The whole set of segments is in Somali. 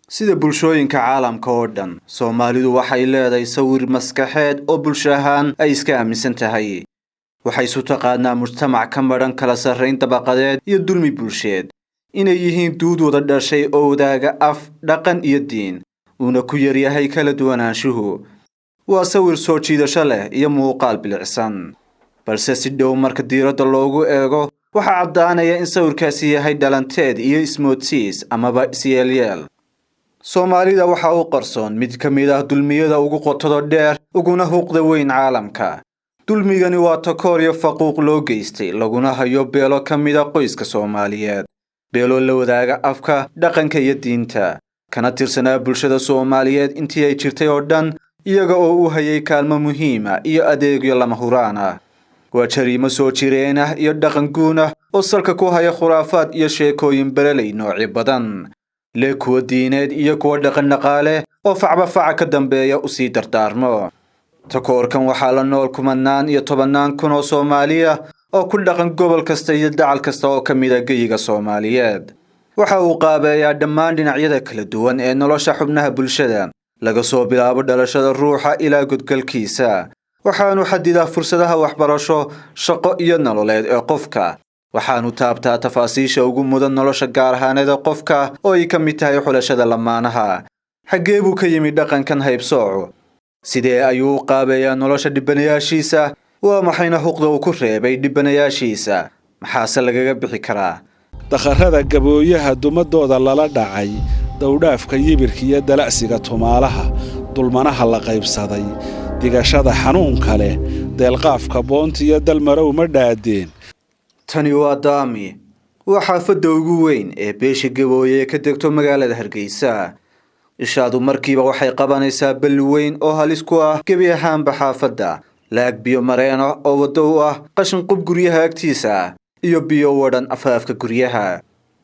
Sida bulshooyinka caalamka oo dhan, Soomaalidu waxay leedahay sawir maskaxeed oo bulsho ahaan ay iska aaminsan tahay. Waxay isu taqaanaa mujtamac ka madhan kala sarrayn dabaqadeed iyo dulmi bulsheed, inay yihiin duud wada dhashay oo wadaaga af, dhaqan iyo diin, uuna ku yaryahay kala duwanaanshuhu. Waa sawir soo jiidasho leh iyo muuqaal bilicsan, balse si dhow marka diiradda loogu eego, waxaa caddaanaya in sawirkaasi yahay dhalanteed iyo ismoodsiis amaba isyeelyeel. Soomaalida waxaa u qarsoon mid ka mid ah dulmiyada ugu qotada dheer uguna huqda weyn caalamka. Dulmigani waa takoor iyo faquuq loo geystay laguna hayo beelo ka mid a qoyska Soomaaliyeed, beelo la wadaaga afka, dhaqanka iyo diinta, kana tirsanaa bulshada Soomaaliyeed intii ay jirtay oo dhan, iyaga oo u hayay kaalmo muhiima iyo adeegyo lama huraan ah. Waa jariimo soo jireen ah iyo dhaqan guun ah oo salka ku haya khuraafaad iyo sheekooyin bereley noocyo badan leh, kuwa diineed iyo kuwa dhaqan dhaqaale oo facba faca ka dambeeya usii dardaarmo. Takoorkan waxaa la nool kumanaan iyo tobannaan kun oo Soomaaliya oo ku dhaqan gobol kasta iyo dacal kasta oo ka mid a geyiga Soomaaliyeed. Waxa uu qaabeeyaa dhammaan dhinacyada kala duwan ee nolosha xubnaha bulshada, laga soo bilaabo dhalashada ruuxa ilaa godgalkiisa. Waxaanu xadidaa fursadaha waxbarasho, shaqo iyo nololeed ee qofka. Waxaanu taabtaa tafaasiisha ugu mudan nolosha gaar ahaaneed ee qofka, oo ay ka mid tahay xulashada lamaanaha. Xaggee buu ka yimi dhaqankan haybsoocu? Sidee ayuu u qaabeeyaa nolosha dhibanayaashiisa? Waa maxayna huqda uu ku reebay dhibanayaashiisa? Maxaase lagaga bixi karaa? Dakharrada gabooyaha dumadooda lala dhacay, dowdhaafka yibirka iyo dala'siga tumaalaha, dulmanaha la qaybsaday, digashada xanuunka leh, deelqaafka boonta iyo dalmarow ma dhaadeen. Tani waa Daami, waa xaafadda ugu weyn ee beesha Gabooye ka degto magaalada Hargeysa. Ishaadu markiiba waxay qabanaysaa balli weyn oo halis ku ah gebi ahaanba xaafadda, laag biyo mareena oo waddo u ah, qashin qub guryaha agtiisa iyo biyo wadhan afaafka guryaha.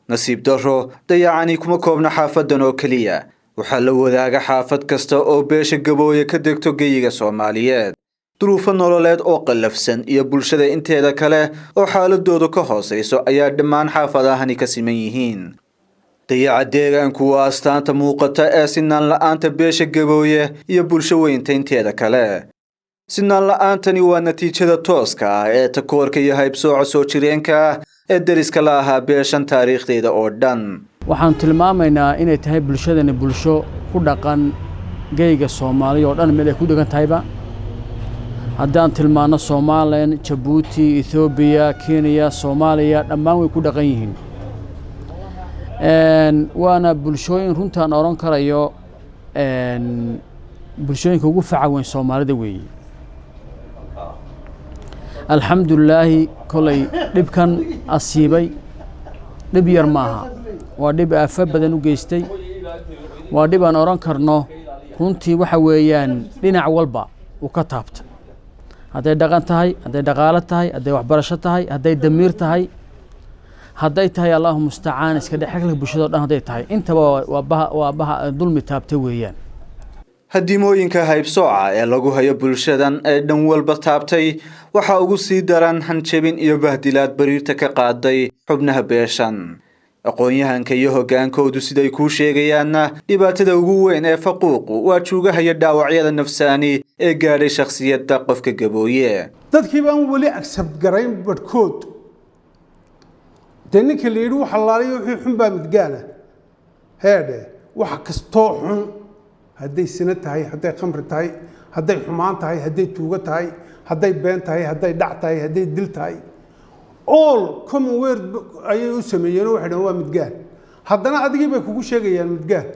Nasiib darro, dayacani kuma koobna xaafaddan oo keliya. Waxaa la wadaaga xaafad kasta oo beesha Gabooye ka degto geyiga Soomaaliyeed duruufo nololeed oo qallafsan iyo bulshada inteeda kale oo xaaladoodu ka hoosayso ayaa dhammaan xaafadahani ka siman yihiin. Dayaca deegaanku waa astaanta muuqata ee sinaan la-aanta beesha Gabooye iyo bulsho weynta inteeda kale. Sinaan la-aantani waa natiijada tooska ah ee takoorka iyo haybsooca soo jireenka ah ee deriska la ahaa beeshan taariikhdeeda oo dhan. Waxaanu tilmaamaynaa inay tahay bulshadani bulsho ku dhaqan geyga Soomaaliya oo dhan meel ay ku dhegan tahayba. Haddaan tilmaanno Somalilan, Jabuuti, Ethoobiya, Kenya, Soomaaliya, dhammaan way ku dhaqan yihiin. Waana bulshooyin runtaan odhan karayo bulshooyinka ugu faca weyn Soomaalida weeye. Alxamdulilaahi, kolay dhibkan asiibay dhib yar maaha, waa dhib aafo badan u geystay, waa dhib aan odhan karno runtii waxa weeyaan dhinac walba uu ka taabtay, hadday dhaqan tahay, hadday dhaqaalo tahay, hadday waxbarasho tahay, hadday damiir tahay, hadday tahay, Allahu mustacaan, iska dhexgalka bulshada o dhan hadday tahay, intaba waa baha dulmi taabtay weeyaan. Hadimooyinka haybsooca ee lagu hayo bulshadan ee dhan walba taabtay waxaa ugu sii daran hanjabin iyo bahdilaad bariirta ka qaaday xubnaha beeshan. Aqoon-yahanka iyo hoggaankoodu siday kuu sheegayaanna, dhibaatada ugu weyn ee faquuqu waa juugaha iyo dhaawacyada nafsaani ee gaadhay shakhsiyadda qofka Gabooye. Dadkii baan weli accept garayn barhkood. Dee ninkii la yidhi wax allaaliyo wixii xun baa midgaana heedhe, wax kastoo xun, hadday sino tahay, hadday khamri tahay, hadday xumaan tahay, hadday tuugo tahay, hadday been tahay, hadday dhac tahay, hadday dil tahay, all common word ayay u sameeyeen oo waxay dhahen waa midgaan. Haddana adigii bay kugu sheegayaan midgaan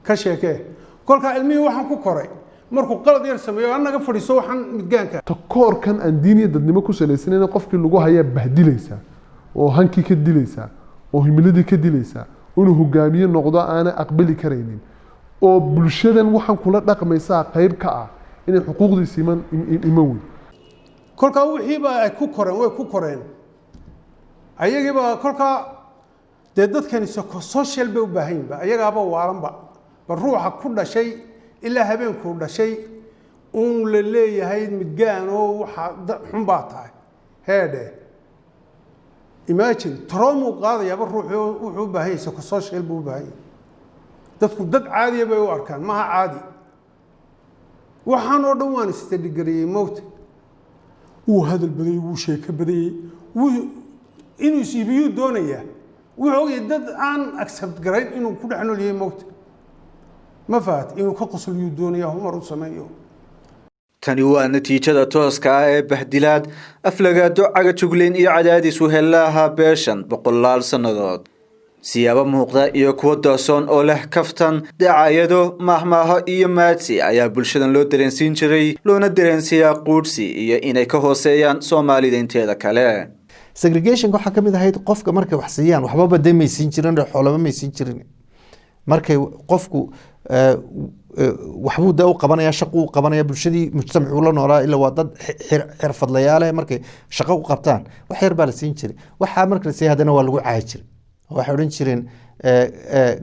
ka sheekee. Kolkaa ilmihii waxaan ku koray markuu qalad yar sameeyo, annaga fadhiiso waxaan midgaanka. Takoorkan aan diin iyo dadnimo ku salaysanayn qofkii lagu hayaa bahdilaysaa oo hankii ka dilaysaa oo himiladii ka dilaysaa, inuu hogaamiye noqdo aana aqbali karaynin, oo bulshadan waxaan kula dhaqmaysaa qayb ka ah inay xuquuqdiisa iman weyn. Kolkaa wixiiba ay ku koreen, way ku koreen ayagiiba. Kolkaa dee dadkani social bay u baahan yihinba, ayagaaba waalanba. Bal ruuxa ku dhashay ilaa habeenkuu dhashay uun la leeyahay midgaan oo waxa xun baa tahay heedhe, imagine, trauma uu qaadayaaba ruuxu. Wuxuu u baahan yahay psychosocial buu u baahan yahay. Dadku dad caadiya bay u arkaan, maha caadi. Waxaan oo dhan waan istadhigariyey moogta. Wuu hadal badayey, wuu sheeko badayey, wuu inuu is-iibiyuu doonayaa. Wuxuu ogyahay dad aan accept garayn inuu ku dhex nool yahay moogta, ma fahat? Inuu ka qosliyuu doonayaa, humar u sameeyo. Tani waa natiijada tooska ah ee bahdilaad, aflagaado, cagajugleyn iyo cadaadis wehelaaha beeshan boqolaal sannadood. Siyaabo muuqda iyo kuwo doosoon oo leh kaftan, dacaayado, maahmaaho iyo maadsi ayaa bulshadan loo dareensiin jiray, loona dareensiiyaa quudhsi iyo inay ka hooseeyaan Soomaalida inteeda kale. Segregationka waxaa kamid ahayd qofka markay wax siiyaan, waxbaba dee may siin jirin, xoolaba may siin jirin. Markay qofku waxbuu dee u qabanaya, shaqu u qabanaya bulshadii, mujtamacuu la noolaa, ila waa dad xirfadlayaale. Markay shaqo u qabtaan wax yar baa la siin jiray. Waxaa marka la siiyay haddana waa lagu caayi jiray. Waxay odhan jireen,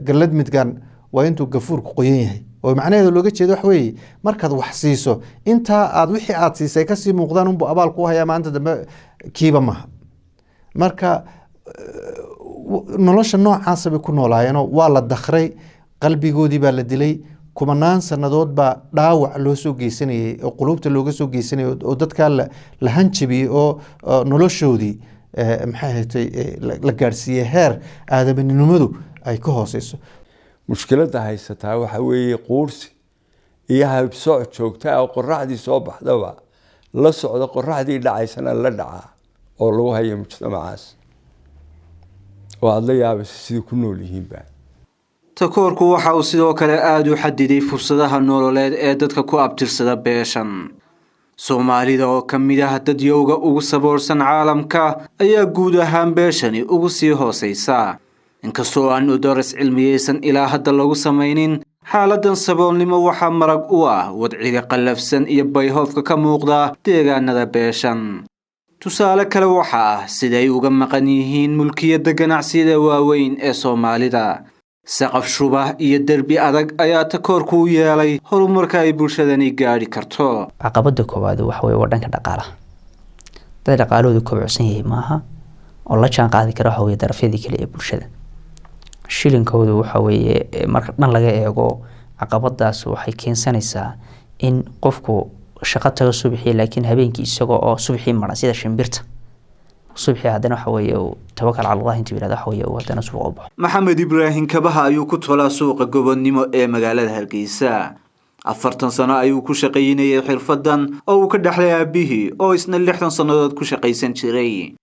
"Gallad midgaan waa intuu gafuurku qoyan yahay," oo macnaheedu looga jeedo wax weeye, markaad wax siiso, intaa aad wixii aad siisay kasii muuqdaan unbuu abaal ku hayaa, maanta dambe kiiba maha. Marka nolosha noocaasa bay ku noolaayeenoo waa la dakray, qalbigoodii baa la dilay. Kumanaan sannadood baa dhaawac loo soo geysanayay oo quluubta looga soo geysanayay oo dadkaa la hanjabiyey oo noloshoodii maxay ahatay la gaadhsiiyey heer aadaminimadu ay ka hooseyso. Mushkiladda haysataa waxa weeye quursi iyo habsooc joogta ah oo qoraxdii soo baxdaba la socda, qoraxdii dhacaysana la dhacaa, oo lagu hayo mujtamacaas oo aada la yaabaysa sidai ku nool yihiinba. Takoorku waxa uu sidoo kale aada u xadiday fursadaha nololeed ee dadka ku abtirsada beeshan. Soomaalida oo ka mid ah dadyowga ugu saboolsan caalamka ayaa guud ahaan beeshani ugu sii hooseysa. Inkastoo aan udoris cilmiyeysan ilaa hadda lagu samaynin xaaladan saboolnimo, waxaa marag u ah wadciga qallafsan iyo bayhoofka ka muuqda deegaanada beeshan. Tusaale kale waxa ah siday uga maqan yihiin mulkiyadda ganacsiyada waaweyn ee Soomaalida. Saqaf shubah iyo derbi adag ayaa takoorku u yeelay horumarka ay bulshadani gaadhi karto. Caqabada koowaad waxa weye waa dhanka dhaqaalaha. Dad dhaqaalahoodu kobocsan yahay maaha oo la jaan qaadi kara waxa weye darafyadii kale ee bulshada. Shilinkoodu waxa weeye marka dhan laga eego, caqabadaas waxay keensanaysaa in qofku shaqo tago subaxii, laakiin habeenkii isagoo oo subaxii maran sida shimbirta, subaxii haddana waxa weeye uu tawakal cala Allah intuu yidhahdo, waxa weeye uu haddana suuqa u baxo. Maxamed Ibraahim kabaha ayuu ku tolaa suuqa Gobonnimo ee magaalada Hargeysa. 40 sano ayuu ku shaqaynayay xirfadan oo uu ka dhexlay aabihii oo isna 60 sannadood ku shaqaysan jiray.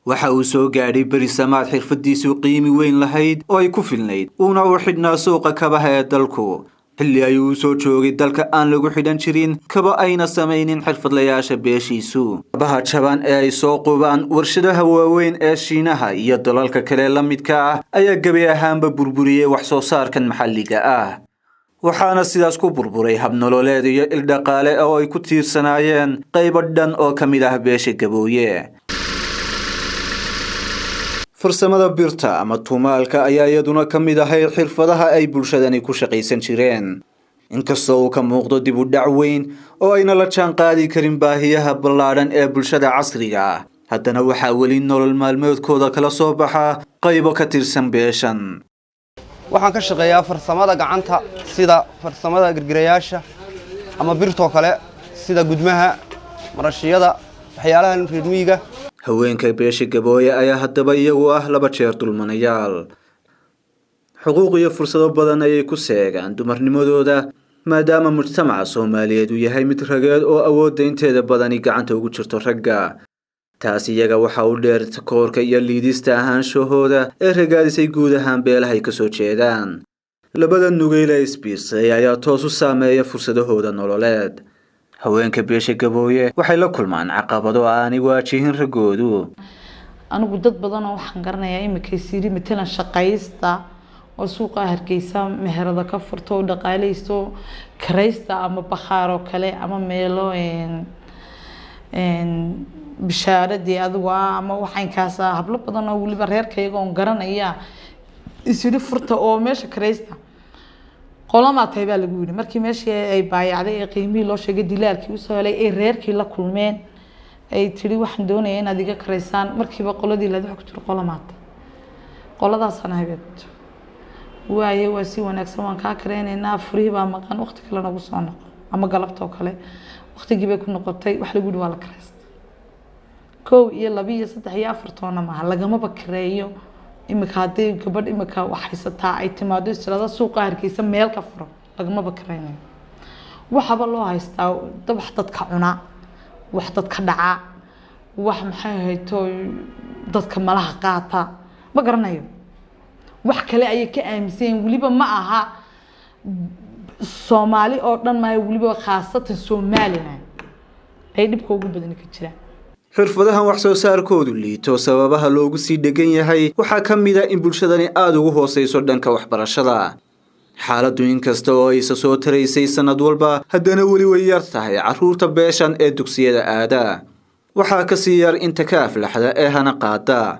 Waxa uu soo gaadhay beri samaad xirfadiisu qiimi weyn lahayd oo ay ku filnayd, uuna u xidhnaa suuqa kabaha ee dalku. Xilli ayuu u soo joogay dalka aan lagu xidhan jirin kaba ayna samaynin xirfadlayaasha beeshiisu. Kabaha jaban ee ay soo qubaan warshadaha waaweyn ee Shiinaha iyo dalalka kale la midka ah ayaa gebi ahaanba burburiyey wax soo saarkan maxalliga ah, waxaana sidaas ku burburay habnololeed iyo ildhaqaale oo ay ku tiirsanaayeen qaybo dhan oo ka mid ah beesha Gabooye. Farsamada birta ama tumaalka ayaa iyaduna ka mid ahayd xirfadaha ay bulshadani ku shaqaysan jireen. Inkastoo uu ka muuqdo dib u dhac weyn oo ayna la jaan qaadi karin baahiyaha ballaadhan ee bulshada casriga ah, haddana waxaa weli nolol maalmeedkooda kala soo baxa qaybo ka tirsan beeshan. Waxaan ka shaqeeyaa farsamada gacanta, sida farsamada girgirayaasha ama birtoo kale, sida gudmaha, marashiyada, waxyaalahan reer miyiga. Haweenka beesha Gabooye ayaa haddaba iyagu ah laba jeer dulmanayaal. Xuquuq iyo fursado badan ayay ku seegaan dumarnimadooda, maadaama mujtamaca Soomaaliyeed uu yahay mid rageed oo awoodda inteeda badani gacanta ugu jirto ragga. Taas iyaga waxa uu dheer takoorka iyo liidista ahaanshahooda ee ragaadisay guud ahaan beelahay kasoo jeedaan. Labada nugeyle isbiirsay ayaa toos u saameeya fursadahooda nololeed. Haweenka beesha Gabooye waxay la kulmaan caqabado aanay waajihin raggoodu. Anigu dad badan oo waxaan garanayaa imika siri matalan shaqaysta oo suuqa Hargeysa meherada ka furto oo dhaqaaleysto, karaysta ama bakhaar oo kale ama meelo bishaaradii adigu ah ama waxaynkaas ah. Hablo badan oo weliba reerkayga oon garanaya isyidhi furta oo meesha karaysta, qolamaa tahay baa lagu yidhi. Markii meeshii ay baayacday ee qiimihii loo sheegay, dilaalkii usoo helay, ay reerkii la kulmeen, ay tidhi waxaan doonayaa inaad iga karaysaan, markiiba qoladii lahayd waxa ku tiri qolamaata, qoladaasaan ahay bay ku tiri. Waaye waa si wanaagsan, waan kaa kareynaynaa, furihii baa maqan, waqti kale nagu soo noqo ama galabtoo kale. Waqtigii bay ku noqotay, wax lagu yihi waa la kareystay. 1 iyo 2 iyo 3 iyo 4 toona maaha, lagamaba kareeyo. Imika hadday gabadh imika wax haysataa ay timaado, istirada suuqa Hargeysa meel ka furo, lagamaba kareynayo. Waxaba loo haystaa wax dadka cuna, wax dadka dhaca, wax maxay hayto dadka malaha qaata, ma garanayo wax kale ayay ka aaminsan yihiin. Weliba ma aha Soomaali oo dhan maaha, weliba khaasatan Somaliland ay dhibka ugu badani ka jiraan. Xirfadahan wax soo saarkoodu liito sababaha loogu sii dhegan yahay waxaa ka mid ah in bulshadani aada ugu hooseyso dhanka waxbarashada. Xaaladdu inkasta oo aysa soo taraysay sanad walba, haddana weli way yar tahay carruurta beeshan ee dugsiyada aada. Waxaa ka sii yar inta ka aflaxda ee hana qaada.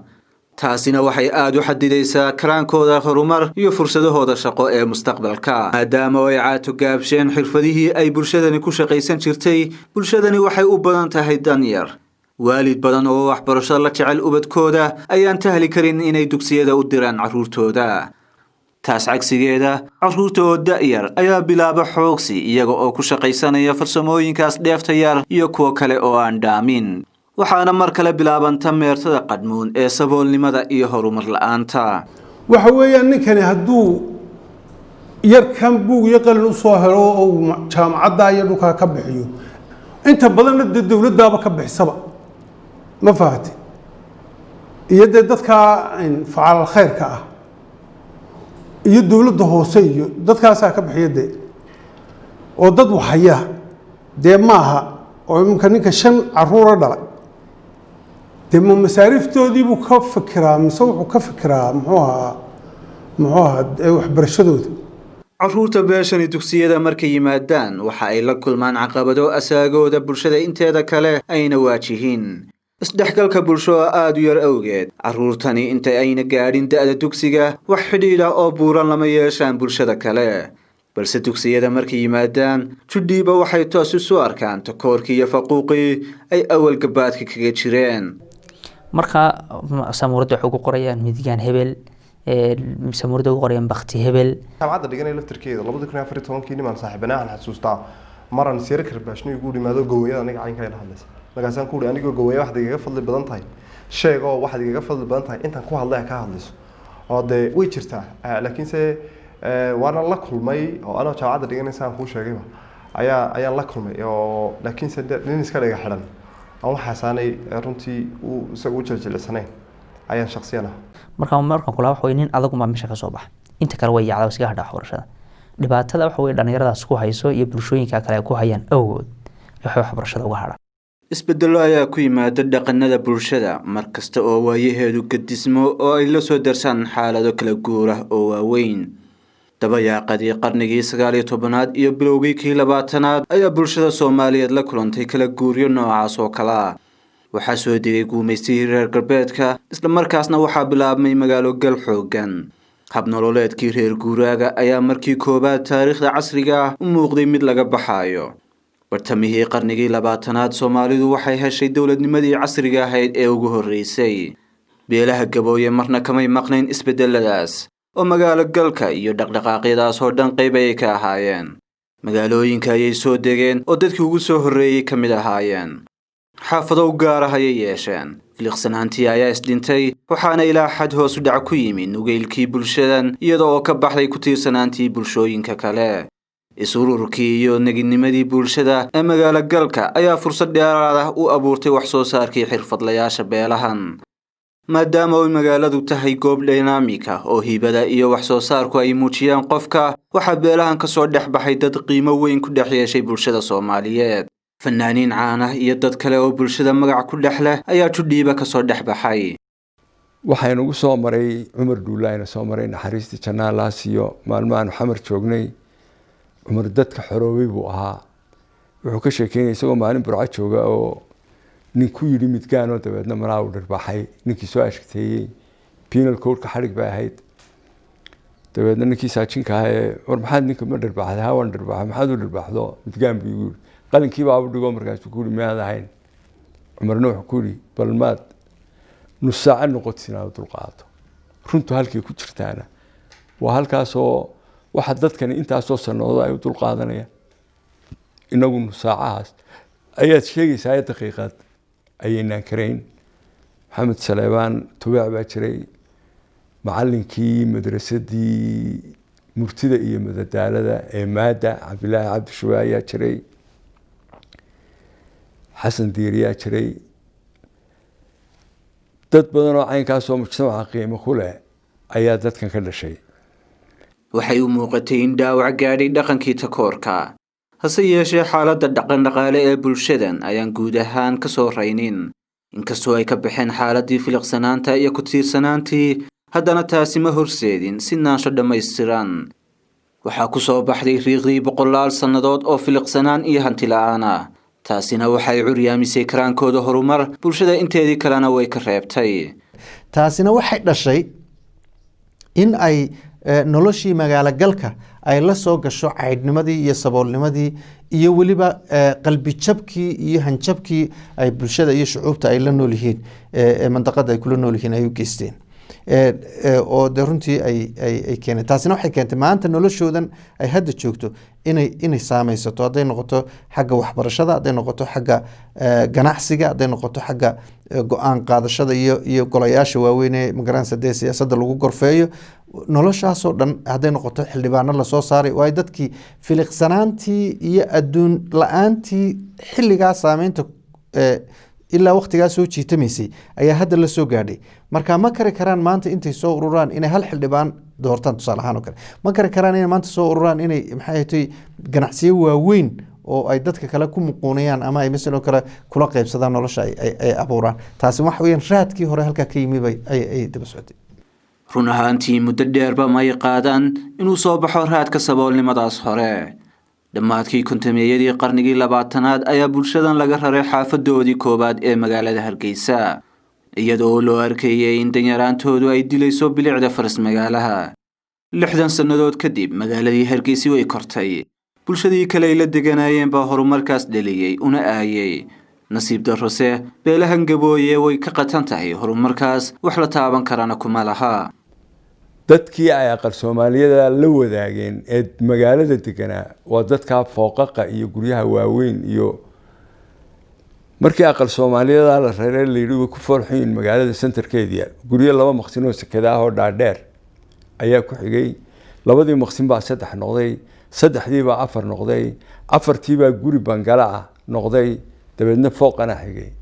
Taasina waxay aada u xadidaysaa karaankooda horumar iyo fursadahooda shaqo ee mustaqbalka. Maadaama oo ay caato gaabsheen xirfadihii ay bulshadani ku shaqaysan jirtay, bulshadani waxay u badan tahay danyar. Waalid badan oo waxbarasho la jecel ubadkooda ayaan tahli karin inay dugsiyada u diraan carruurtooda. Taas cagsigeeda, carruurta oo da'yar ayaa bilaaba xoogsi, iyaga oo ku shaqaysanaya farsamooyinkaas dheefta yar iyo kuwo kale oo aan dhaamin. Waxaana mar kale bilaabanta meertada qadhmuun ee saboolnimada iyo horumar la'aanta. Waxa weeyaan, ninkani hadduu yarkan buug iyo qalin usoo helo oo uu jaamacadda iyo dhulkaa ka bixiyo, inta badanna dee dowladdaaba ka bixisaba, ma fahatay? Iyo dee dadkaa facalal khayrka ah iyo dowladda hoose iyo dadkaasaa ka bixiya dee, oo dad waxhaya dee maaha. Oo iminka ninka 5 caruura dhalay dee, ma masaariiftoodiibuu ka fikiraa mise wuxuu ka fikiraa muxuu ahaa waxbarashadooda? Carruurta beeshani dugsiyada markay yimaadaan waxa ay la kulmaan caqabado asaagooda bulshada inteeda kale ayna waajihiin. Isdhexgalka bulsho oo aada u yar awgeed, carruurtani inta ayna gaadhin da'da dugsiga wax xidhiidha oo buuran lama yeeshaan bulshada kale. Balse dugsiyada markay yimaadaan, judhiiba waxay toos isu arkaan takoorkii iyo faquuqii ay awal gabaadka kaga jireen. Marka samuuradda waxay ugu qorayaan midgaan hebel, samuuradda ugu qorayaan bakti hebel. Jaamacadda dhiganay laftirkeeda 2014-kii nimaan saaxiibanaahan xasuustaa, maran siro karbaashno igu yimaado, gawayada aniga caynkaa ila hadlaysa. Markaasaan ku uri, anigoo gawaya waxaad igaga fadli badan tahay sheegoo, waxaad igaga fadli badan tahay intaan ku hadlay ha ka hadlayso. Oo dee way jirtaa, laakiinse waana la kulmay oo anoo jaamacadda dhiganaysa aan kuu sheegayba ayaan la kulmay oo, laakiinse de nin iska dhiga xidhan aan waxaasaanay runtii uu isagu u jiljilisanayn ayaan shaksiyan ah. Marka markaan kula waxa weye, nin adagunbaa meesha ka soo baxa, inta kale way yaacda, iskaga hadha waxbarashada. Dhibaatada waxa weye dhalinyaradaas ku hayso iyo bulshooyinka kale ay ku hayaan awgood waxay waxbarashada uga hadhaan. Isbeddello ayaa ku yimaada dhaqanada bulshada mar kasta oo waayaheedu gadismo oo ay la soo darsaan xaalado kala guur ah oo waaweyn. Dabayaaqadii qarnigii 19aad iyo bilowgii kii 20aad ayaa bulshada Soomaaliyeed la kulantay kala guuryo noocaas oo kale ah. Waxaa soo degay guumaystihii reer galbeedka, islamarkaasna waxaa bilaabmay magaalo gal xooggan. Habnololeedkii reer guuraaga ayaa markii koowaad taariikhda casriga ah u muuqday mid laga baxayo. Bartamihii qarnigii 20aad, Soomaalidu waxay heshay dowladnimadii casriga ahayd ee ugu horreysay. Beelaha Gabooye marna kamay maqnayn isbedeladaas, oo magaalo galka iyo dhaqdhaqaaqyadaas oo dhan qayb ayay ka ahaayeen. Magaalooyinka ayay soo degeen oo dadkii ugu soo horreeyey ka mid ahaayeen. Xaafado u gaar ah ayay yeesheen. Filiqsanaantii ayaa isdhintay, waxaana ilaa xad hoos u dhac ku yimi nugeylkii bulshadan, iyada oo ka baxday ku tiirsanaantii bulshooyinka kale. Isururkii iyo neginimadii bulshada ee magaalo galka ayaa fursad dheeraad ah u abuurtay wax soo saarkii xirfadlayaasha beelahan. Maadaama ay magaaladu tahay goob dynamic ah oo hibada iyo wax soo saarku ay muujiyaan qofka, waxaa beelahan ka soo dhex baxay dad qiimo weyn ku dhex yeeshay bulshada Soomaaliyeed. Fanaaniin caan ah iyo dad kale oo bulshada magac ku dhex leh ayaa judhiiba ka soo dhex baxay. Waxaynu ugu soo maray Cumar Dhuulaayna soo maray, naxariistii jannaalaas, iyo maalmahaanu Xamar joognay. Cumar dadka xoroobay buu ahaa. Wuxuu ka sheekeynaya isagoo maalin Burco jooga oo nin ku yidhi midgaanoo, dabeedna malaa uu dharbaaxay ninkii soo ashkateeyey. Penal codeka xadhig bay ahayd. Dabeedna ninkii saajinka ahaa ee, war maxaad ninka ma dharbaaxday? Ha, waan dharbaaxay. Maxaad u dharbaaxdo? Midgaan buu igu yidhi. Qalinkii baa u dhigo. Markaasuu ku yidhi, miyaad ahayn? Cumarna wuxuu ku yidhi, bal maad nus saaco noqotis inaad dulqaato, runtu halkay ku jirtaana Waa halkaasoo waxa dadkani intaasoo sannadood ay u dulqaadanayaan, inagu saacahaas ayaad sheegaysaa daqiiqad ayaynaan karayn. Maxamed Saleebaan Tubaac baa jiray, macallinkii madrasadii murtida iyo madadaalada ee maada Cabdilaahi Cabdishube ayaa jiray, Xasan Diiriyaa jiray, dad badan oo caynkaasoo mujtamaca qiimo ku leh ayaa dadkan ka dhashay. Waxay u muuqatay in dhaawac gaadhay dhaqankii takoorka, hase yeeshee xaaladda dhaqandhaqaale ee bulshadan ayaan guud ahaan ka soo raynin. Inkastoo ay ka baxeen xaaladdii filiqsanaanta iyo ku tiirsanaantii, haddana taasi ma horseedin si naansho dhammaystiran. Waxaa ku soo baxday riiqdii boqolaal sannadood oo filiqsanaan iyo hanti la'aan ah. Taasina waxay curyaamisay karaankooda horumar, bulshada inteedii kalena way ka reebtay. Taasina waxay dhashay in ay noloshii magaalogalka ay la soo gasho caydhnimadii iyo saboolnimadii iyo weliba qalbijabkii iyo hanjabkii ay bulshada iyo shucuubta ay la nool yihiin ee mandaqada ay kula nool yihiin ay u geysteen, oo de runtii ay keeneen. Taasina waxay keentay maanta noloshoodan ay hadda joogto inay saameysato, hadday noqoto xagga waxbarashada, hadday noqoto xagga ganacsiga, hadday noqoto xagga go-aan qaadashada iyo golayaasha waaweyn ee magaranaysa dee siyaasadda lagu gorfeeyo, noloshaasoo dhan, hadday noqoto xildhibaano lasoo saaray. Waayo dadkii filiqsanaantii iyo adduun la-aantii xilligaa saameynta ilaa waqtigaa soo jiitamaysay ayaa hadda la soo gaadhay. Marka ma kari karaan maanta intay soo ururaan inay hal xildhibaan doortaan, tusaale ahaan oo kale. Ma kari karaan inay maanta soo ururaan inay maxay ahayd ganacsiyo waaweyn oo ay dadka kale ku muquunayaan ama ay masaloo kale kula qaybsadaan nolosha ay abuuraan. Taasi waxa weeyaan raadkii hore halkaa ka yimi bay ay daba socotay. Run ahaantii muddo dheerba may qaadan inuu soo baxo raadka saboolnimadaas hore. Dhammaadkii 50-meeyadii qarnigii 20aad ayaa bulshadan laga raray xaafadoodii koowaad ee magaalada Hargeysa, iyadoo loo arkayay in danyaraantoodu ay dilayso bilicda faras magaalaha. 60 sannadood kadib magaaladii Hargeysi way kortay, bulshadii kale ay la deganaayeen baa horumarkaas dhaliyey una aayay. Nasiib darrose beelahan Gabooye way ka qatan tahay horumarkaas, wax la taaban karana kuma laha. Dadkii ay aqal Soomaaliyada la wadaageen ee magaalada deganaa waa dadkaa fooqaqa iyo guryaha waaweyn. Iyo markii aqal Soomaaliyada la reeray la yidhi way ku foolxun magaalada centerkeedii, guryo laba maqsin oo sekada ah oo dhaadheer ayaa ku xigay. Labadii maqsin baa saddex noqday, saddexdii baa afar noqday, afartii baa guri bangala ah noqday, dabeedna fooqana xigay.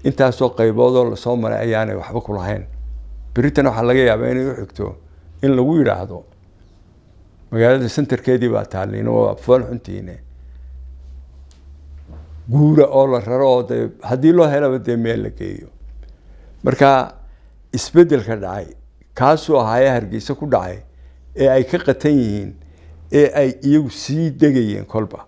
Intaasoo qayboodoo lasoo maray ayaanay waxba ku lahayn. Britain waxaa laga yaabaa inay u xigto in lagu yidhaahdo magaalada centerkeedii baa taallin oo fool xuntiine guura oo la raro, oo dee haddii loo helaba dee meel la geeyo. Marka isbeddelka dhacay kaasuu ahaayee Hargeysa ku dhacay ee ay ka qatan yihiin ee ay iyagu sii degayeen kolba.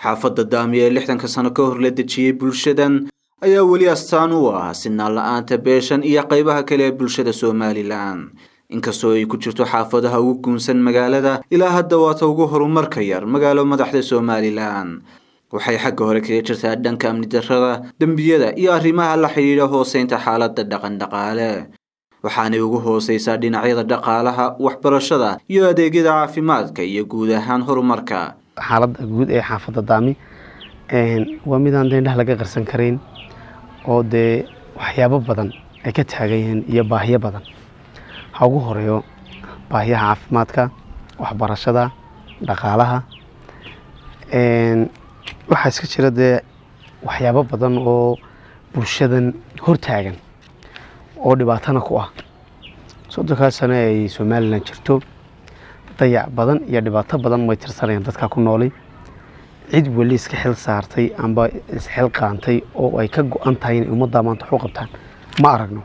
Xaafadda Daami ee 60ka sano ka hor la dejiyey bulshadan ayaa weli astaan u ah sinaan la-aanta beeshan iyo qaybaha kale ee bulshada Somalilan. Inkastoo ay ku jirto xaafadaha ugu guunsan magaalada, ilaa hadda waata ugu horumarka yar magaalo madaxda Somalilan. Waxay xagga hore kaga jirtaa dhanka amni darrada, dembiyada iyo arrimaha la xidhiidha hooseynta xaaladda dhaqan-dhaqaale. Waxaanay ugu hooseysaa dhinacyada dhaqaalaha, waxbarashada iyo adeegyada caafimaadka iyo guud ahaan horumarka. Xaaladda guud ee xaafadda Daami waa midaan dee indhaha laga qarsan karayn, oo dee waxyaabo badan ay ka taagan yihiin iyo baahiyo badan. Ha ugu horeeyo baahiyaha caafimaadka, waxbarashada, dhaqaalaha. Waxaa iska jira dee waxyaabo badan oo bulshadan hortaagan oo dhibaatana ku ah. 30kaa sano ay Somalilan jirto dayac badan iyo dhibaato badan way tirsanayaan dadka ku noolay. Cid weli iska xil saartay amba isxil qaantay oo ay ka go-an tahay inay ummadda maanta wax u qabtaan ma aragno.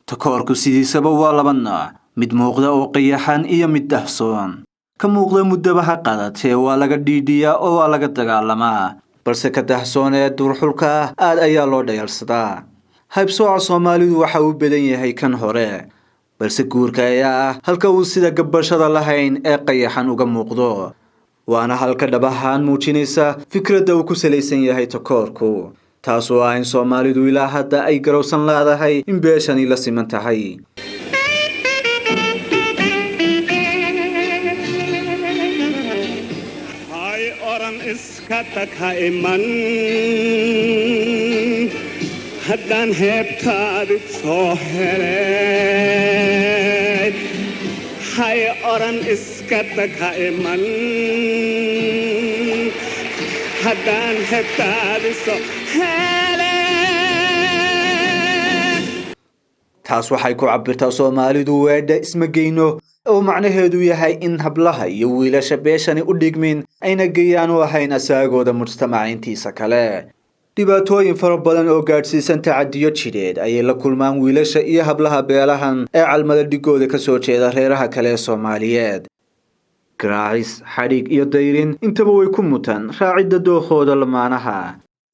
Takoorku sidiisaba waa laba nooc, mid muuqda oo qayaxan iyo mid dahsoon. Ka muuqda muddaba ha qadatee waa laga dhiidhiyaa oo waa laga dagaalamaa, balse ka dahsoon ee duurxulka ah aad ayaa loo dhayalsadaa. Haybsooca Soomaalidu waxa uu badan yahay kan hore, balse guurka ayaa ah halka uu sida gabbashada lahayn ee qayaxan uga muuqdo, waana halka dhab ahaan muujinaysa fikradda uu ku salaysan yahay takoorku, taas oo ah in Soomaalidu ilaa hadda ay garowsan leedahay in beeshani la siman tahay. Iska tag ha iman haddaan heebtaadi soo helay, hay odhan iska tag ha iman haddaan heebtaadi soo helay. Taas waxay ku cabirtaa Soomaalidu weedha "isma geyno", oo macnaheedu yahay in hablaha iyo wiilasha beeshani u dhigmin ayna geyaan u ahayn asaagooda mujtamaca intiisa kale. Dhibaatooyin fara badan oo gaadhsiisan tacadiyo jidheed ayay la kulmaan wiilasha iyo hablaha beelahan ee calmada dhigooda ka soo jeeda reeraha kale ee Soomaaliyeed. Garaacis, xadhig iyo dayrin intaba way ku mutaan raacidda dookooda lamaanaha.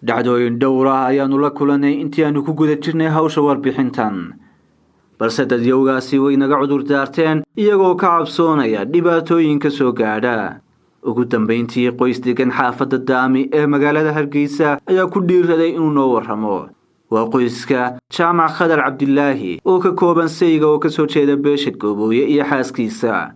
Dhacdooyin dhowr ah ayaanu la kulannay intii aanu ku guda jirnay hawsha warbixintan, balse dadyowgaasi way naga cudur daarteen iyagoo ka cabsoonaya dhibaatooyin ka soo gaadha. Ugu dambayntii, qoys degan xaafadda Daami ee magaalada Hargeysa ayaa ku dhiiraday inuu noo warramo. Waa qoyska Jaamac Khadar Cabdilaahi oo ka kooban sayga oo kasoo jeeda beesha Goobooye iyo xaaskiisa.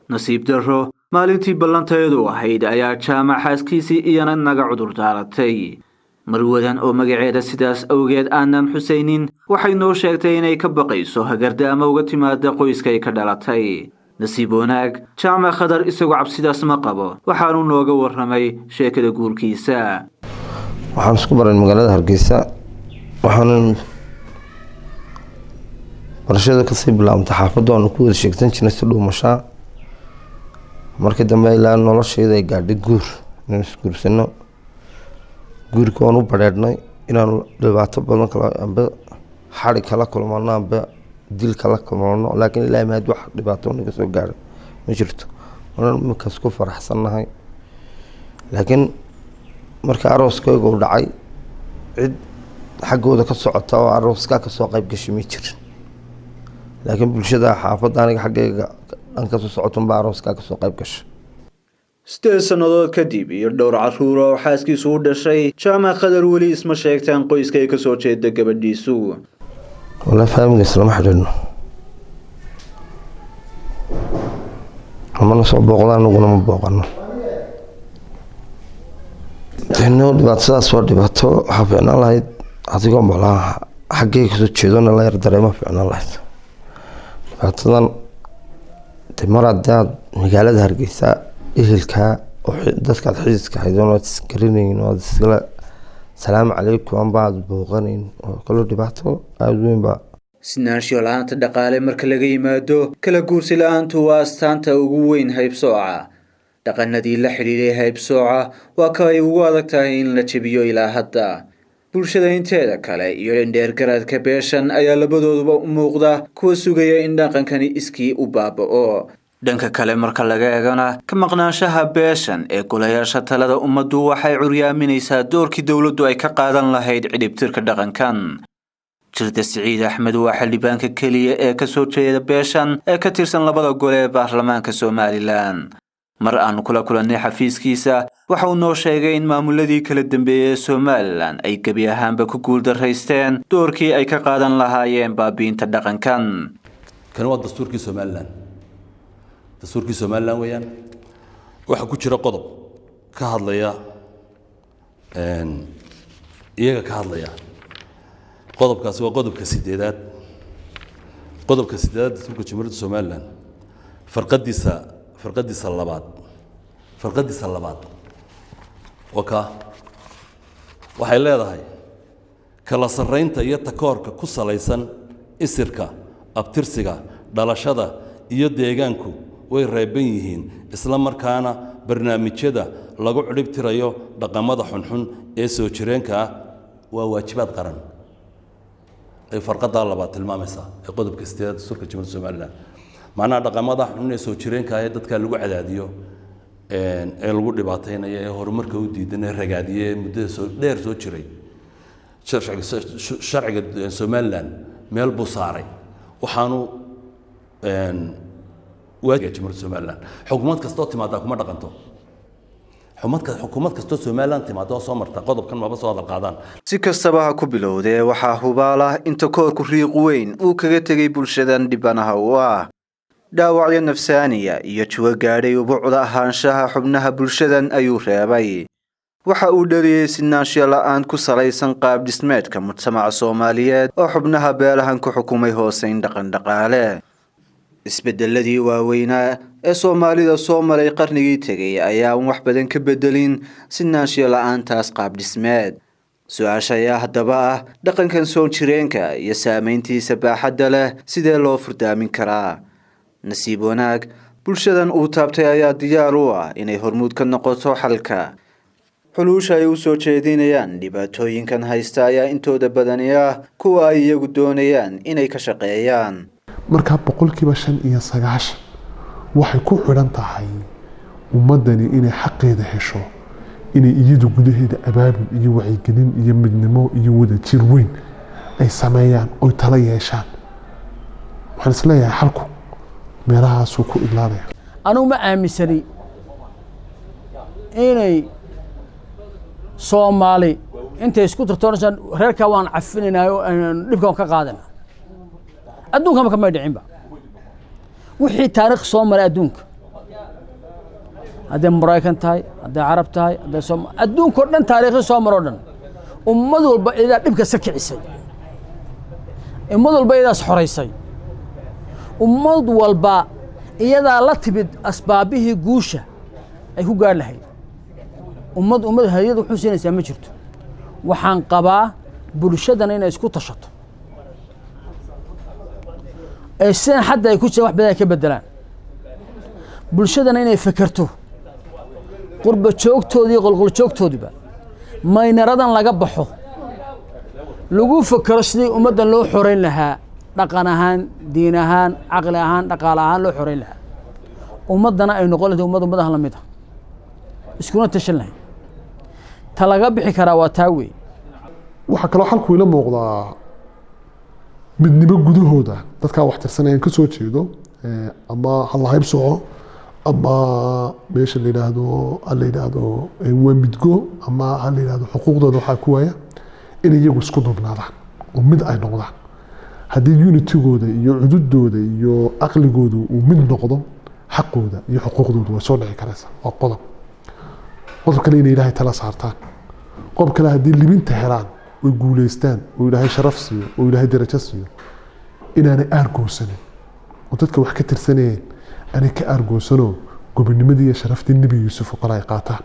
Nasiib darro, maalintii ballantayadu ahayd ayaa Jaamac xaaskiisii iyana naga cudur daaratay. Marwadan oo magaceeda sidaas awgeed aanan xusaynin waxay noo sheegtay inay ka baqayso hagardaama uga timaada qoyska ay ka dhalatay. Nasiib wanaag, Jaamac Khadar isagoo cabsidaas ma qabo, waxaanu nooga warramay sheekada guurkiisa. Waxaan isku baray magaalada Hargeysa, waxaanan barashada kasii bilaabantay xaafadda waanu ku wada sheegsan jirnay si dhuumashaa. Markii dambe ilaa noloshayda ay gaadhay guur inaan isguursano. Guurka waan u badheedhnay inaanu dhibaato badan kala amba xadhi kala kulmano amba dil kala kulmano, laakiin ilaahay mahad, wax dhibaato naga soo gaadhay ma jirto. Waan iminkaas ku faraxsannahay, laakiin marka arooskayga uu dhacay cid xaggooda ka socota oo arooskaa kasoo qayb gashay ma jirin, laakiin bulshada xaafadda aniga xaggayga dhan kasoo socotunbaa arooskaa kasoo qayb gashay. 8 sannadood kadib iyo dhowr carruur oo xaaskiisu u dhashay, Jaamac Khadar weli isma sheegtaan qoyska ay kasoo jeeda gabadhiisu. Walaa, faamigaas lama xidhiidhno, namana soo booqdaan, anaguna ma booqano. Deno dhibaatadaas waa dhibaato. Waxaa fiicnaan lahayd adigoo malaa xaggay kasoo jeedona la yar dareema fiicnaan lahayd dhibaatadan. De mar haddaad magaalada Hargeysa ehelkaa oo dadkaad xididka ahayd oon aad isgaranayn oo aad iskala salaamu calaykum amba aad booqanayn oo kaloo dhibaato aada weyn baa. Sinaanshiyo la-aanta dhaqaale marka laga yimaado, kala guursi la-aantu waa astaanta ugu weyn haybsooca. Dhaqanadii la xidhiidhay haybsooca waa ka ay ugu adag tahay in la jebiyo ilaa hadda. Bulshada inteeda kale iyo indheergaradka beeshan ayaa labadooduba u muuqda kuwa sugaya in dhaqankani iskii u baaba'o. Dhanka kale marka laga eegana, ka maqnaanshaha beeshan ee golayaasha talada ummaddu waxay curyaaminaysaa doorkii dowladdu ay ka qaadan lahayd cidhibtirka dhaqankan. Jirda Siciid Axmed waa xildhibaanka keliya ee kasoo jeeda beeshan ee ka tirsan labada gole ee baarlamaanka Somalilan. Mar aanu kula kulannay xafiiskiisa, waxa uu noo sheegay in maamuladii kala dambeeyey ee Somalilan ay gebi ahaanba ku guuldaraysteen doorkii ay ka qaadan lahaayeen baabiinta dhaqankan. Kani waa dastuurkii Somalilan, dastuurkii Somalilan weeyaan. Waxaa ku jira qodob ka hadlaya iyaga ka hadlaya. Qodobkaasi waa qodobka sideedaad, qodobka sideedaad dastuurka Jamhuuriyadda Somalilan, farqadiisa labaad, farqadiisa labaad waa kaa. Waxay leedahay: kala sarraynta iyo takoorka ku salaysan isirka, abtirsiga, dhalashada iyo deegaanku way reeban yihiin, isla markaana barnaamijyada lagu cidhib tirayo dhaqamada xunxun ee soo jireenka ah waa waajibaad qaran, ay farqadaa labaad tilmaamaysaa ee qodobka sideedaad dastuurka Jamhuuriyadda Somalilan. Macnaha dhaqamada xunxun ee soo jireenka ah ee dadka lagu cadaadiyo ee lagu dhibaataynayo ee horumarka u diidan ee ragaadiye ee muddada soo dheer soo jiray, sharciga Somalilan meel buu saaray. Waxaanu waajiga Jamhuuriyadda Somalilan, xukuumad kastoo timaadaa kuma dhaqanto. Xukuumad kastoo Somalilan timaada oo soo marta qodobkan maba soo hadal qaadaan. Si kastaba ha ku bilowdee, waxaa hubaal ah in takoorku riiq weyn uu kaga tegay bulshadan dhibanaha u ah. Dhaawacyo nafsaaniya iyo jugo gaadhay ubucda ahaanshaha xubnaha bulshadan ayuu reebay. Waxa uu dhaliyey sinaanshiyo la-aan ku salaysan qaab dhismeedka mujtamaca Soomaaliyeed oo xubnaha beelahan ku xukumay hooseyn dhaqan-dhaqaale. Isbedeladii waaweynaa ee Soomaalida soo maray qarnigii tegay ayaan wax badan ka bedelin sinaanshiyo la-aantaas qaab dhismeed. Su-aasha ayaa haddaba ah, dhaqankan soo jireenka iyo saameyntiisa baaxadda leh sidee loo furdaamin karaa? Nasiib wanaag, bulshadan uu taabtay ayaa diyaar u ah inay hormuud ka noqoto xalka. Xuluusha ay u soo jeedinayaan dhibaatooyinkan haysta ayaa intooda badani ah kuwa ay iyagu doonayaan inay ka shaqeeyaan. Markaa 95% waxay ku xidhan tahay ummaddani inay xaqeeda hesho, inay iyadu gudaheeda abaabul iyo wacyigelin iyo midnimo iyo wadajir weyn ay sameeyaan oy tala yeeshaan. Waxaan isleeyahay xalku meelahaasuu ku idlaanaya. Anugu ma aaminsani inay Soomaali intay isku tartoonaysan reerkaa waan cafinaynaayo, dhibka waan ka qaadana. Adduunkaba kamay dhicinba. Wixii taariikh soo maray adduunka, hadday Maraykan tahay, hadday Carab tahay, hadday Sooma, adduunka o dhan taariikhii soo maro o dhan, ummad walba iyadaa dhibka sa kicisay, ummad walba iyadaas xoraysay, ummad walba iyadaa la timid asbaabihii guusha ay ku gaar lahayd. Ummad hadiyad wuxuu siinaysaa ma jirto. Waxaan qabaa bulshadana inay isku tashato ee sidan xadda ay ku jiraan wax badan ay ka bedelaan, bulshadana inay fekerto, qurba joogtoodii, qolqol joogtoodiba maynaradan laga baxo, lagu fekero sidii ummaddan loo xoreyn lahaa, dhaqan ahaan, diin ahaan, caqli ahaan, dhaqaale ahaan loo xoreyn lahaa, ummaddana ay noqon lahayd ummad ummadaha la mid ah, iskuna tashan lahayd. Ta laga bixi karaa waa taa wey. Waxaa kaloo xalku ila muuqdaa midnimo gudahooda dadkaa wax tirsanayaan ka soo jeedo, ama ha la hayb soco, ama meesha la yidhaahdo ha la yidhaahdo waa midgo, ama ha la yidhaahdo xuquuqdooda waxaa ku waaya, in iyagu isku duubnaadaan oo mid ay noqdaan. Haddii unitigooda iyo cududooda iyo caqligooda uu mid noqdo, xaqooda iyo xuquuqdooda way soo dhici karaysaa. Waa qodob. Qodob kale, inay Ilaahay tala saartaan. Qodob kale, haddii libinta helaan oy guuleystaan oo Ilaahay sharaf siiyo oo Ilaahay darajo siiyo, inaanay aargoosanin oo dadka wax ka tirsanayeen aanay ka aargoosanoo gobonimadii iyo sharaftii Nebi Yuusuf oo kale ay qaataan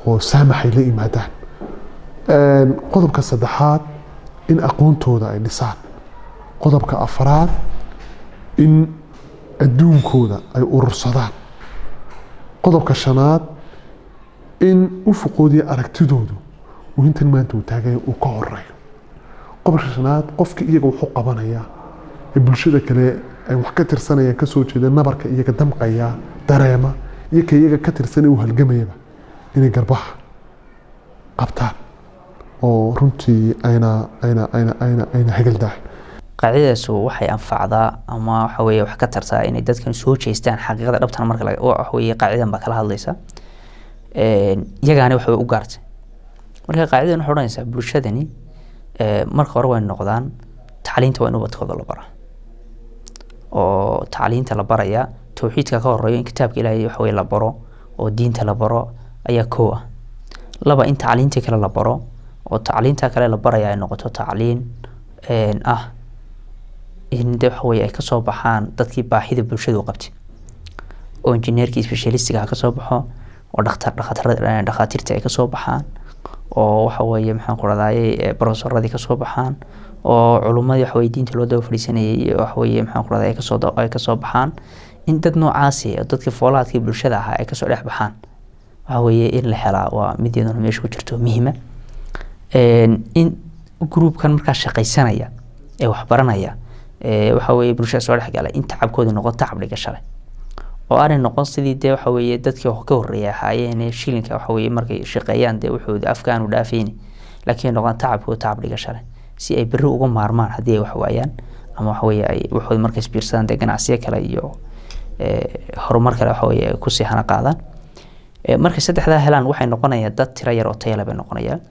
oo saamaxay la yimaadaan. Qodobka saddexaad, in aqoontooda ay dhisaan. Qodobka afraad, in adduunkooda ay urursadaan. Qodobka shanaad, in ufuqoodii aragtidoodu uu intan maanta uu taagaya uu ka horeeyo. Qodobka shanaad, qofka iyaga wuxuu qabanayaa ee bulshada kale ay wax ka tirsanayaan kasoo jeeda, nabarka iyaga damqaya dareema iyo ka iyaga ka tirsanay uu halgamayaba, inay garbaha qabtaan oo runtii ayna hagaldahay. Qaacidadaasu waxay anfacdaa ama waxa weeye wax ka tartaa inay dadkan soo jeestaan xaqiiqada dhabtana. Marka waxa weeye qaacidadan baa kala hadlaysa, iyagaana waxa u gaartay. Marka qaacidadan waxay odhanaysaa bulshadani marka hore way noqdaan tacliinta waa in ubadkooda la baraa, oo tacliinta la baraya tawxiidka ka horeeyo, in kitaabka Ilaahay waxa weye la baro oo diinta la baro ayaa koow ah. Laba, in tacliinta kale la baro, oo tacliinta kale la baraya ay noqoto tacliin ah in de waxa weye ay kasoo baxaan dadkii baahida bulshadu u qabtay, oo injineerkii specialistiga ha kasoo baxo, oo dhakhtar dhakhatar dhakhaatiirta ay kasoo baxaan, oo waxa weeye maxaan ku rahdaayey professoradii kasoo baxaan, oo culummadii waxa weye diinta loo daba fadhiisanayay waxa weeye maxaan ku rahdaay ay kasoo baxaan. In dad noocaasi oo dadkii foolaadkii bulshada ahaa ay kasoo dhex baxaan waxa weeye in la helaa waa mid iyaduna meesha ku jirto muhiima. In groupkan markaa shaqaysanaya ee waxbaranaya ee waxa weeye bulshada soo dhexgala, in tacabkoodu noqon tacab dhigasho leh, oo aanay noqon sidii dee waxa weeye dadkii ka horreeyay ahaayeen shilinka waxa weeye markay shaqeeyaan dee wuxuu afka aanu dhaafayni, laakiin noqon tacabkoodu tacab dhigasho leh si ay berri uga maarmaan haddii ay wax waayaan, ama waxa weeye ay waxooda markay isbiirsadaan dee ganacsiyo kale iyo horumar kale waxa weeye ay kusii hana qaadaan. Markay saddexdaa helaan waxay noqonayaan dad tiro yar oo tayo leh bay noqonayaan,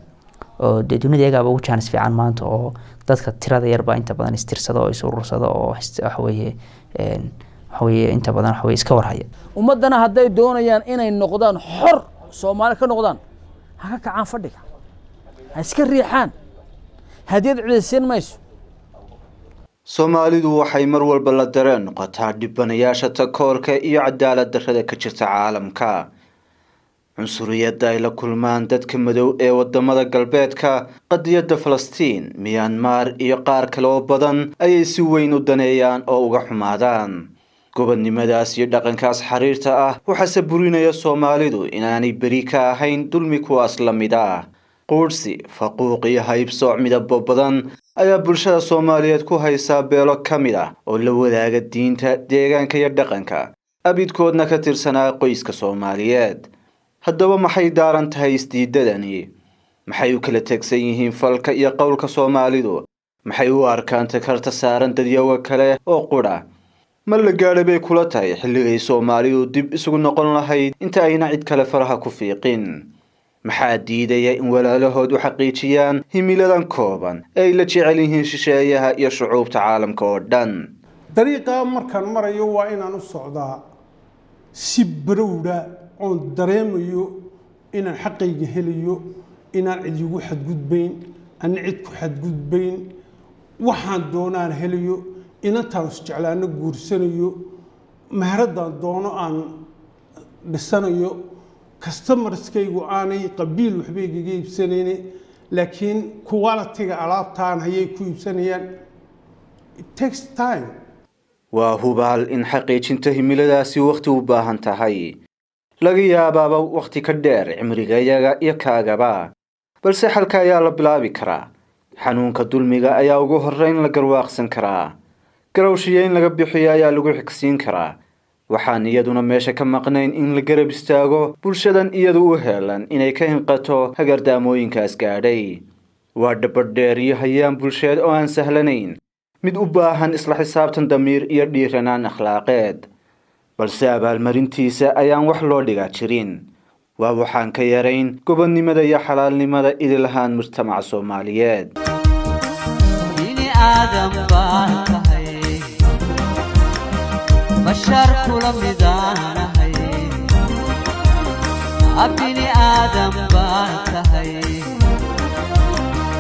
oo dee dunida iyagaaba ugu jaanis fiican maanta, oo dadka tirada yar baa inta badan istirsada oo is urursada oo waxa weeye waxa weeye inta badan waxa weeye iska warhaya. Ummaddana hadday doonayaan inay noqdaan xor, Soomaali ka noqdaan, Ha ka kacaan fadhiga, ha iska riixaan, hadiyad cidaysiin mayso. Soomaalidu waxay mar walba la dareen noqotaa dhibanayaasha takoorka iyo cadaalad darrada ka jirta caalamka. Cunsuriyadda ay la kulmaan dadka madow ee wadamada galbeedka, qadiyadda Falastiin, Miyanmar iyo qaar kale oo badan ayay si weyn u daneeyaan oo uga xumaadaan. Gobodnimadaas iyo dhaqankaas xiriirta ah waxaase burinaya Soomaalidu inaanay beri ka ahayn dulmi kuwaas la mid ah. Quudhsi, faquuq iyo haybsooc midabo badan ayaa bulshada Soomaaliyeed ku haysaa beelo ka mid ah oo la wadaaga diinta, deegaanka iyo dhaqanka, abidkoodna ka tirsanaa qoyska Soomaaliyeed. Haddaba maxay daaran tahay isdiidadani? Maxay u kala tegsan yihiin falka iyo qowlka Soomaalidu? Maxay u arkaan takarta saaran dadyawa kale oo qudha? Ma la gaadhay bay kula tahay xilligay Soomaalidu dib isugu noqon lahayd inta ayna cid kale faraha ku fiiqin? Maxaa diidaya in walaalahood u xaqiijiyaan himiladan kooban ee ay la jecel yihiin shisheeyaha iyo shucuubta caalamka oo dhan? Dariiqaa markaan marayo waa inaan u socdaa si barowdha oon dareemayo inaan xaqayga helayo, inaan cid igu xadgudbayn, ana cid ku xadgudbayn, waxaan doonaan helayo, inantaan isjeclaano guursanayo, meheraddaan doono aan dhisanayo, customerskaygu aanay qabiil waxba igaga iibsanayne, laakiin quality-ga alaabtaan hayay ku iibsanayaan. It takes time. Waa hubaal in xaqiijinta himiladaasi wakhti u baahan tahay, laga yaabaaba wakhti ka dheer cimrigayaga iyo kaagaba, balse xalka ayaa la bilaabi karaa. Xanuunka dulmiga ayaa ugu horreyn la garwaaqsan karaa, garowshiyo in laga bixiyo ayaa lagu xigsiin karaa. Waxaan iyaduna meesha ka maqnayn in la garab istaago bulshadan iyadu u heelan inay ka hinqato hagardaamooyinkaas gaadhay. Waa dhabadheer iyo hayaan bulsheed oo aan sahlanayn, mid u baahan isla xisaabtan damiir iyo dhiiranaan akhlaaqeed, balse abaalmarintiisa ayaan wax loo dhigaa jirin. Waa waxaan ka yarayn gobonnimada iyo xalaalnimada idilahaan mujtamaca Soomaaliyeed. Bini aadam baan tahay, bashar kula midaanahay. Bini aadam baan tahay.